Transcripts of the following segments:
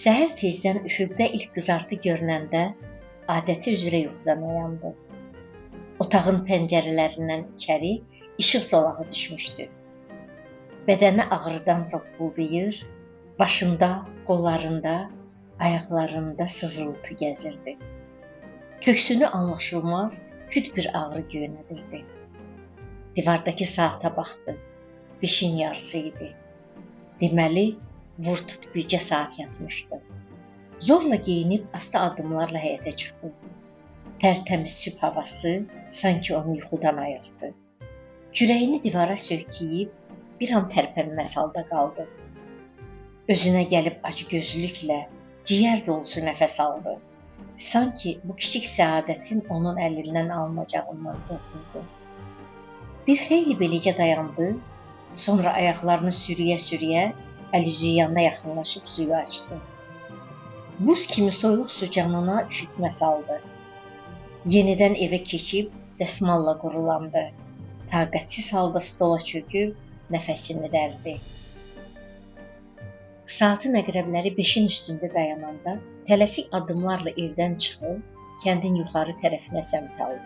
Səhər tezdən üfüqdə ilk qızartı görünəndə adəti üzrə yuxudan oyandı. Otağın pəncərələrindən içəri işıq zolağı düşmüşdü. Bədəni ağrıdan zoqquldayır, başında, qollarında, ayaqlarında sızıltı gəzirdi. Köksünü anlaşılmaz küt bir ağrı göynədirdi. Divardakı saata baxdı. 5-in yarısı idi. Deməli, vur-tut bircə saat yatmışdı. Zorla geyinib asta addımlarla həyətə çıxdı. Tərtəmiz sübh havası sanki onu yuxudan ayıltdı. Kürəyini divara söykəyib bir an tərpənməz halda qaldı. Özünə gəlib acgözlüklə ciyər dolusu nəfəs aldı. Sanki bu kiçik səadətin onun əlindən alınacağından qorxurdu. Bir xeyli beləcə dayandı, sonra ayaqlarını sürüyə-sürüyə əl-üzü yanına yaxınlaşıb suyu açdı. Buz kimi soyuq su canına üşütmə saldı. Yenidən evə keçib dəsmalla qurulandı. Taqətsiz halda stola çöküb nəfəsini dərdi. Saatın əqrəbləri 5-in üstündə dayananda tələsik addımlarla evdən çıxıb kəndin yuxarı tərəfinə səmt aldı.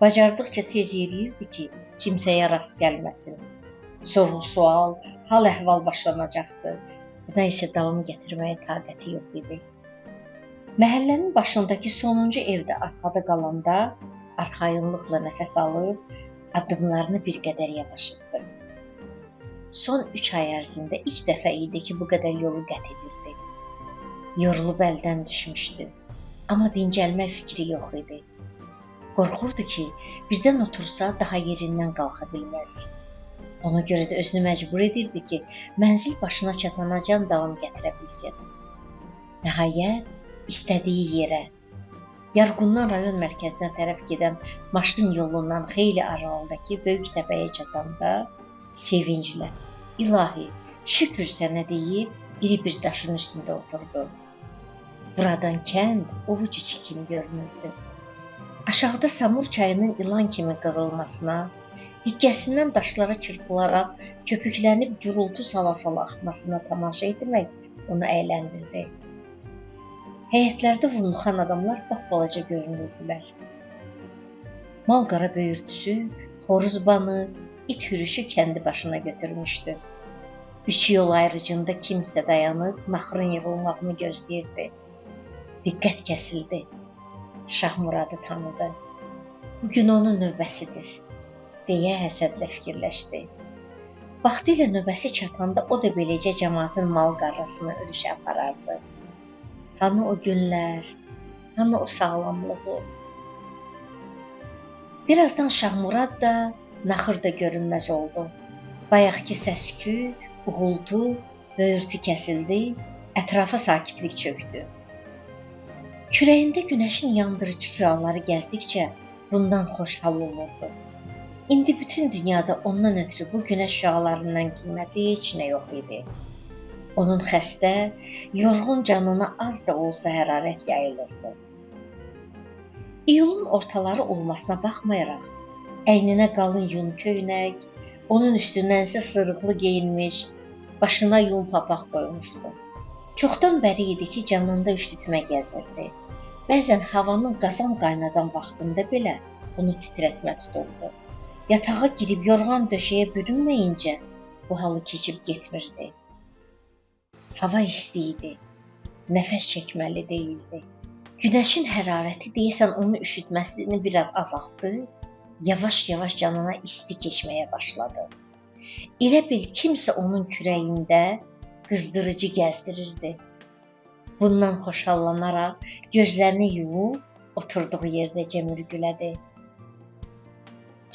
Bacardıqca tez yeriyirdi ki, kimsəyə rast gəlməsin. Sorğu-sual, hal-əhval başlanacaqdı. Buna isə davam gətirməyə taqəti yox idi. Məhəllənin başındakı sonuncu evdə arxada qalanda arxayınlıqla nəfəs alıb addımlarını bir qədər yavaşlatdı. Son 3 ay ərzində ilk dəfə idi ki, bu qədər yolu qət edirdi. Yorulub əldən düşmüşdü. Amma dincəlmə fikri yox idi. Qorxurdu ki, birdən otursa daha yerindən qalxa bilməz. Ona görə də özünü məcbur edirdi ki, mənzil başına çatanacan davam gətirə bilsin. Nəhayət, istədiyi yerə, Yarğundan rayon mərkəzinə tərəf gedən maşın yolundan xeyli aralıdakı böyük təpəyə çatanda sevinclə, "İlahi, şükür sənə" deyib iri bir daşın üstündə oturdu. Buradan kənd ovuc içi kimi görünürdü. Aşağıda Samur çayının ilan kimi qıvrılmasına, hiqqəsindən daşlara çırpılaraq köpüklənib gurultu sala-sala axmasına tamaşa etmək onu əyləndirdi. Həyətlərdə vurnuxan adamlar balaca görünürdülər. Mal-qara böyürtüsü, xoruz banı, it hürüşü kəndi başına götürmüşdü. Üç yol ayrıcında kimsə dayanıb naxırın yığılmağını gözləyirdi. Diqqət kəsildi. Şahmuradı tanıdı. Bugün onun növbəsidir, deyə həsədlə fikirləşdi. Vaxtilə növbəsi çatanda o da beləcə cəmaatın mal-qarasını örüşə aparardı. Hanı o günlər, hanı o sağlamlığı. Birazdan Şahmurad da, naxır da görünməz oldu. Bayaqki səs-küy, uğultu, böyürtü kəsildi, ətrafa sakitlik çökdü. Kürəyində günəşin yandırıcı şüaları gəzdikcə bundan xoşhal olurdu. İndi bütün dünyada ondan ötürü bu günəş şüalarından qiymətli heç nə yox idi. Onun xəstə, yorğun canına az da olsa hərarət yayılırdı. İyulun ortaları olmasına baxmayaraq, əyninə qalın yun köynək, onun üstündən isə sırıqlı geyinmiş, başına yun papaq qoymuşdu. Çoxdan bəri idi ki, canında üşütmə gəzirdi. Bəzən havanın qazan qaynadan vaxtında belə onu titrətmə tuturdu. Yatağa girib yorğan döşəyə bürünməyincə bu halı keçib getmirdi. Hava isti idi. Nəfəs çəkməli deyildi. Günəşin hərarəti deyəsən onu üşütməsini biraz azaltdı. Yavaş-yavaş canına isti keçməyə başladı. Elə bil kimsə onun kürəyində qızdırıcı gəzdirirdi. Bundan xoşhallanaraq gözlərini yumub oturduğu yerdəcə mürgülədi.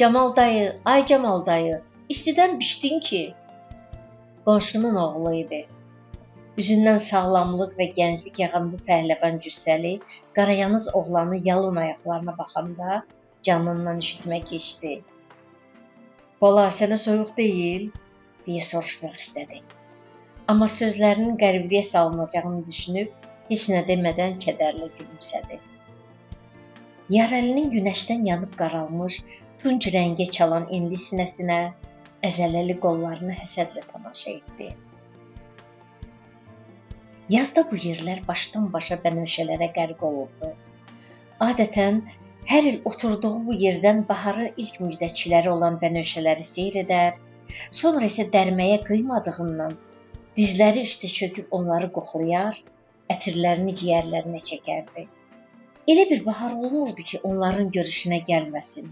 Camal dayı, ay Camal dayı, istidən bişdin ki. Qonşunun oğlu idi. Üzündən sağlamlıq və gənclik yağan bu pəhləvan cüssəli, qarayanız oğlanı yalın ayaqlarına baxanda canından üşütmə keçdi. "Bala, sənə soyuq deyil?" deyə soruşmaq istədi. Amma sözlərinin qəribliyə salınacağını düşünüb heç nə demədən kədərlə gülümsədi. Yarəlinin günəşdən yanıb qaralmış, tunc rəngə çalan enli sinəsinə, əzələli qollarına həsədlə tamaşa etdi. Yazda bu yerlər başdan-başa bənövşələrə qərq olurdu. Adətən hər il oturduğu bu yerdən baharın ilk müjdəçiləri olan bənövşələri seyr edər, sonra isə dərməyə qıymadığından dizləri üstə çöküb onları qoxlayar, ətirlərini ciyərlərinə çəkərdi. Elə bir bahar olmurdu ki, onların görüşünə gəlməsin.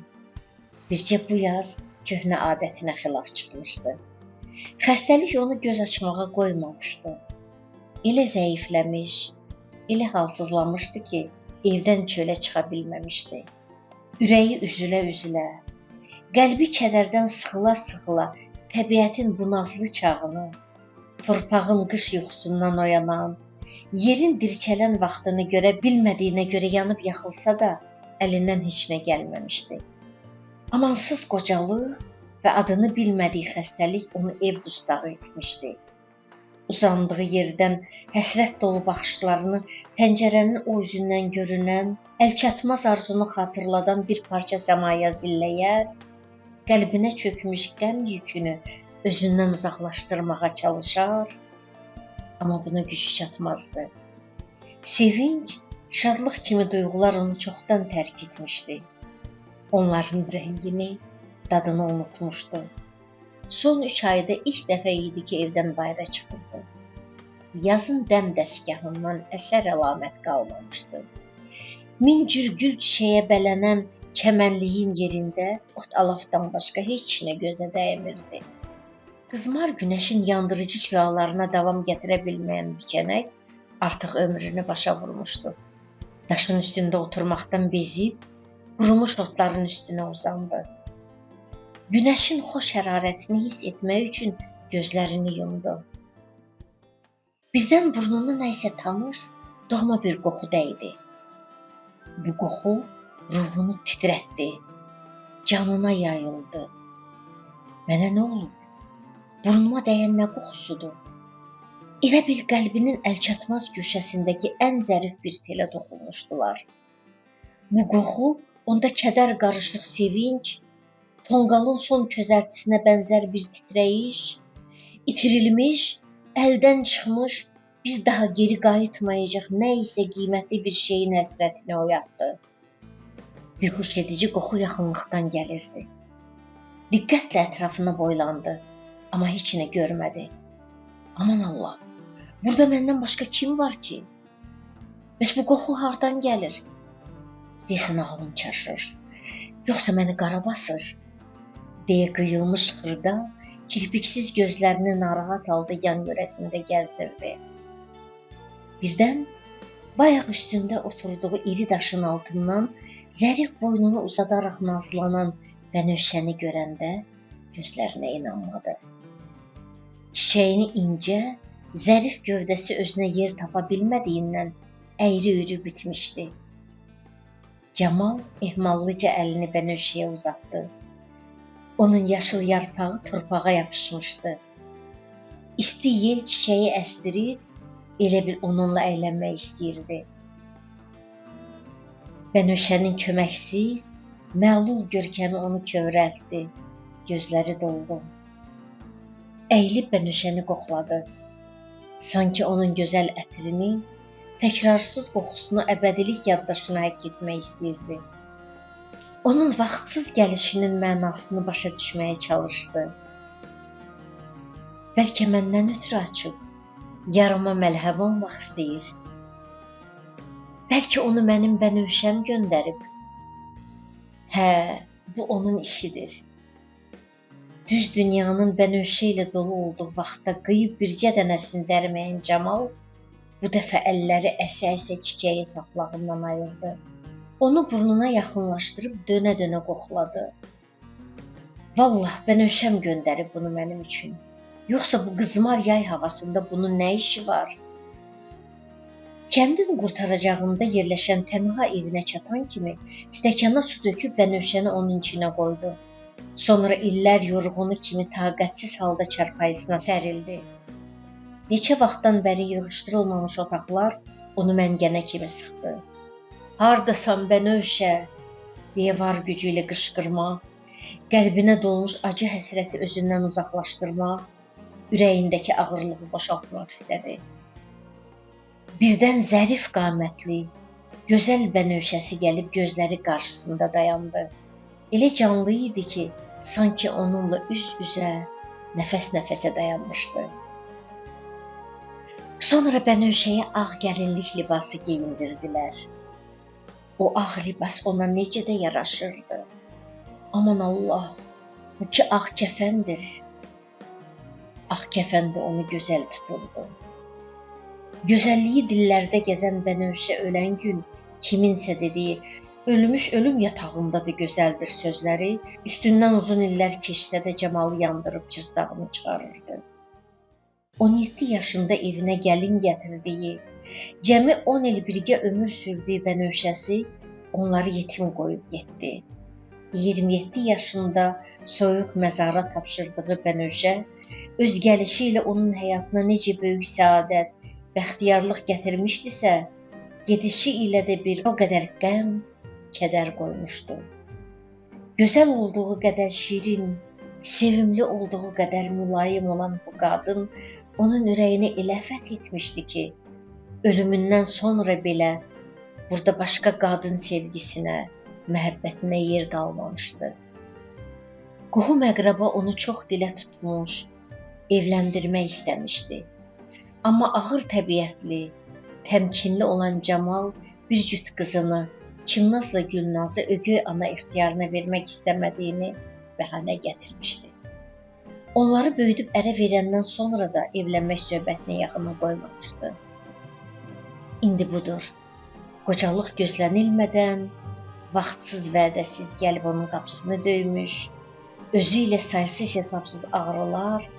Bircə bu yaz köhnə adətinə xilaf çıxmışdı. Xəstəlik onu göz açmağa qoymamışdı. Elə zəifləmiş, elə halsızlanmışdı ki, evdən çölə çıxa bilməmişdi. Ürəyi üzülə-üzülə, qəlbi kədərdən sıxıla-sıxıla təbiətin bu nazlı çağını, torpağın qış yuxusundan oyanan, yerin dirçələn vaxtını görə bilmədiyinə görə yanıb yaxılsa da, əlindən heç nə gəlməmişdi. Amansız qocalıq və adını bilmədiyi xəstəlik onu ev dustağı etmişdi. Uzandığı yerdən həsrət dolu baxışlarını pəncərənin o üzündən görünən, əlçatmaz arzunu xatırladan bir parça səmaya zilləyər, qəlbinə çökmüş qəm yükünü özündən uzaqlaşdırmağa çalışar, amma buna gücü çatmazdı. Sevinc, şadlıq kimi duyğular onu çoxdan tərk etmişdi. Onların rəngini, dadını unutmuşdu. Son 3 ayda ilk dəfə idi ki, evdən bayıra çıxırdı. Yazın dəm dəstgahından əsər əlamət qalmamışdı. Min cür gül çiçəyə bələnən çəmənliyin yerində ot alafdan başqa heç nə gözə dəymirdi. Qızmar günəşin yandırıcı şüalarına davam gətirə bilməyən biçənək artıq ömrünü başa vurmuşdu. Daşın üstündə oturmaqdan bezib, qurumuş otların üstünə uzandı. Günəşin xoş hərarətini hiss etmək üçün gözlərini yumdu. Birdən burnuna nə isə tanış, doğma bir qoxu dəydi. Bu qoxu ruhunu titrətdi, canına yayıldı. Mənə nə olub? Burnuma dəyən nə qoxusudur? Elə bil qəlbinin əlçatmaz güşəsindəki ən zərif bir telə toxunmuşdular. Bu qoxu onda kədər qarışıq sevinc, tonqalın son közərtisinə bənzər bir titrəyiş, itirilmiş, əldən çıxmış, bir daha geri qayıtmayacaq nə isə qiymətli bir şeyin həsrətini oyatdı. Bihuş edici qoxu yaxınlıqdan gəlirdi. Diqqətlə ətrafına boylandı, amma heç nə görmədi. Aman Allah, burada məndən başqa kim var ki? Bəs bu qoxu hardan gəlir? Deyəsən ağlım çaşır. Yoxsa məni qara basır? Deyə qıyılmış xırda, kirpiksiz gözlərini narahat halda yan yörəsində gəzdirdi. Birdən bayaq üstündə oturduğu iri daşın altından zərif boynunu uzadaraq nazlanan bənövşəni görəndə gözlərinə inanmadı. Çiçəyini incə, zərif gövdəsi özünə yer tapa bilmədiyindən əyri-üyrü bitmişdi. Camal ehmallıca əlini bənövşəyə uzatdı. Onun yaşıl yarpağı torpağa yapışmışdı. İsti yel çiçəyi əstirir, elə bil onunla əylənmək istəyirdi. Bənövşənin köməksiz, məlul görkəmi onu kövrəltdi, gözləri doldu. Əyilib bənövşəni qoxladı. Sanki onun gözəl ətrini, təkrarsız qoxusunu əbədilik yaddaşına həkk etmək istəyirdi. Onun vaxtsız gəlişinin mənasını başa düşməyə çalışdı. Bəlkə məndən ötrü açıb, yarama məlhəm olmaq istəyir. Bəlkə onu mənim bənövşəm göndərib. Hə, bu onun işidir. Düz dünyanın bənövşə ilə dolu olduğu vaxtda qıyıb bircə dənəsini dərməyən Camal bu dəfə əlləri əsə-əsə çiçəyi saplağından ayırdı. Onu burnuna yaxınlaşdırıb dönə-dönə qoxladı. Vallah, bənövşəm göndərib bunu mənim üçün. Yoxsa bu qızmar yay havasında bunun nə işi var? Kəndin qurtaracağında yerləşən tənha evinə çatan kimi stəkana su döküb bənövşəni onun içinə qoydu. Sonra illər yorğunu kimi taqətsiz halda çarpayısına sərildi. Neçə vaxtdan bəri yığışdırılmamış otaqlar onu məngənə kimi sıxdı. Hardasan bənövşə, deyə var gücü ilə qışqırmaq, qəlbinə dolmuş acı həsrəti özündən uzaqlaşdırmaq, ürəyindəki ağırlığı boşaltmaq istədi. Birdən zərif qamətli, gözəl bənövşəsi gəlib gözləri qarşısında dayandı. Elə canlı idi ki, sanki onunla üz-üzə, nəfəs-nəfəsə dayanmışdı. Sonra bənövşəyə ağ gəlinlik libası geyindirdilər. O ağ libas ona necə də yaraşırdı. Aman Allah, bu ki ağ kəfəndir. Ağ kəfən də onu gözəl tuturdu. Gözəlliyi dillərdə gəzən bənövşə ölən gün kiminsə dediyi ölmüş ölüm yatağında da gözəldir sözləri üstündən uzun illər keçsə də Camalı yandırıb cızdağını çıxarırdı. 17 yaşında evinə gəlin gətirdiyi, cəmi 10 il birgə ömür sürdüyü bənövşəsi onları yetim qoyub getdi. 27 yaşında soyuq məzara tapşırdığı bənövşə öz gəlişi ilə onun həyatına necə böyük səadət, bəxtiyarlıq gətirmişdisə, gedişi ilə də bir o qədər qəm, kədər qoymuşdu. Gözəl olduğu qədər şirin, sevimli olduğu qədər mülayim olan bu qadın onun ürəyini elə fəth etmişdi ki, ölümündən sonra belə burada başqa qadın sevgisinə, məhəbbətinə yer qalmamışdı. Qohum-əqraba onu çox dilə tutmuş, evləndirmək istəmişdi. Amma ağır təbiətli, təmkinli olan Camal bir cüt qızını Çimnazla Gülnazı ögey ana ixtiyarına vermək istəmədiyini bəhanə gətirmişdi. Onları böyüdüb ərə verəndən sonra da evlənmək söhbətini yaxına qoymamışdı. İndi budur. Qocalıq gözlənilmədən, vaxtsız vədəsiz gəlib onun qapısını döymüş, özü ilə saysız hesabsız ağrılar,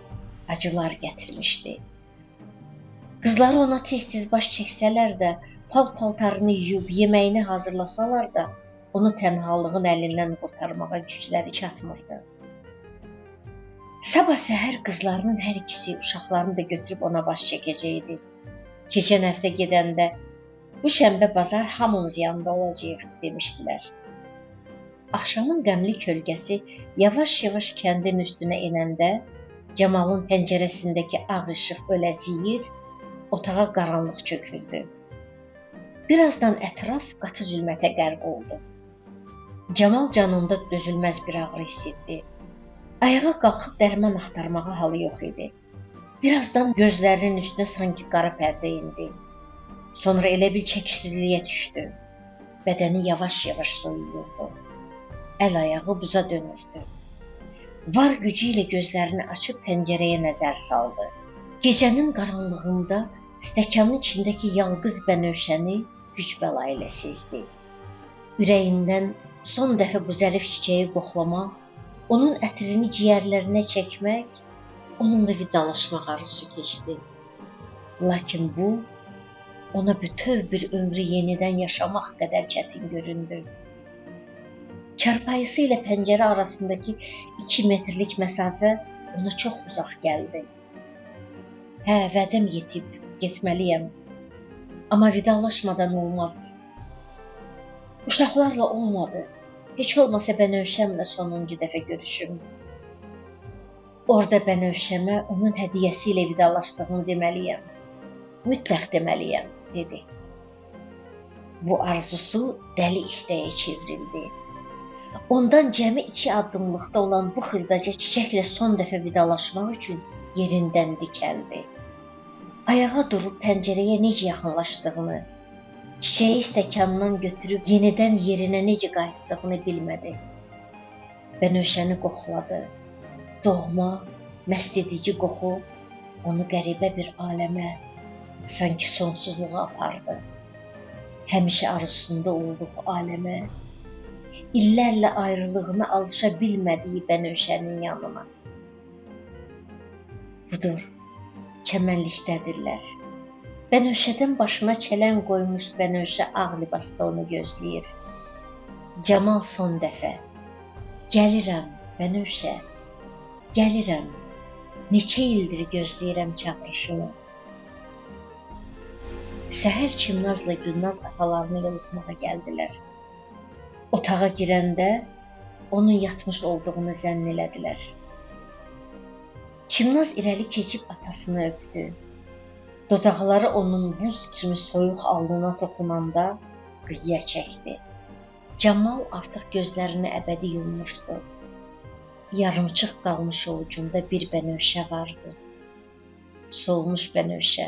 acılar gətirmişdi. Qızları ona tez-tez baş çəksələr də, pal-paltarını yuyub, yeməyini hazırlasalar da, onu tənhalığın əlindən qurtarmağa gücləri çatmırdı. Sabah səhər qızlarının hər ikisi uşaqlarını da götürüb ona baş çəkəcəkdi. Keçən həftə gedəndə bu şənbə bazar hamımız yanında olacağıq demişdilər. Axşamın qəmli kölgəsi yavaş-yavaş kəndin üstünə enəndə Camalın pəncərəsindəki ağ işıq öləziyir, otağa qaranlıq çökürdü. Birazdan ətraf qatı zülmətə qərq oldu. Camal canında dözülməz bir ağrı hiss etdi. Ayağa qalxıb dərman axtarmağa halı yox idi. Birazdan gözlərinin üstünə sanki qara pərdə indi. Sonra elə bir çəkisizliyə düşdü. Bədəni yavaş-yavaş soyuyurdu. Əl-ayağı buza dönürdü. Var gücü ilə gözlərini açıb pəncərəyə nəzər saldı. Gecənin qaranlığında stəkanın içindəki yalqız bənövşəni güc bəla ilə sezdi. Ürəyindən son dəfə bu zərif çiçəyi qoxlamaq, onun ətrini ciyərlərinə çəkmək, onunla vidalaşmaq arzusu keçdi. Lakin bu, ona bütöv bir ömrü yenidən yaşamaq qədər çətin göründü. Çarpayısı ilə pəncərə arasındakı 2 metrlik məsafə ona çox uzaq gəldi. Hə, vədəm yetib, getməliyəm. Amma vidalaşmadan olmaz. Uşaqlarla olmadı. Heç olmasa bənövşəmlə sonuncu dəfə görüşüm. Orada bənövşəmə onun hədiyyəsi ilə vidalaşdığımı deməliyəm. Mütləq deməliyəm, dedi. Bu arzusu dəli istəyə çevrildi. Ondan cəmi 2 addımlıqda olan bu xırdaca çiçəklə son dəfə vidalaşmaq üçün yerindən dikəldi. Ayağa durub pəncərəyə necə yaxınlaşdığını, çiçəyi stəkandan götürüb yenidən yerinə necə qayıtdığını bilmədi. Bənövşəni qoxladı. Doğma, məst edici qoxu onu qəribə bir aləmə, sanki sonsuzluğa apardı. Həmişə arzusunda olduğu aləmə, illərlə ayrılığına alışa bilmədiyi bənövşənin yanına. Budur, çəmənlikdədirlər. Bənövşədən başına çələn qoymuş bənövşə ağ libasda onu gözləyir. Camal son dəfə, gəlirəm bənövşə, gəlirəm, neçə ildir gözləyirəm çağırışını. Səhər Çimnazla Gülnaz atalarını yoxlamağa gəldilər. Otağa girəndə onun yatmış olduğunu zənn elədilər. Çimnaz irəli keçib atasını öpdü. Dodaqları onun buz kimi soyuq alnına toxunanda qıya çəkdi. Camal artıq gözlərini əbədi yummuşdu. Yarımçıq qalmış ovucunda bir bənövşə vardı. Solmuş bənövşə.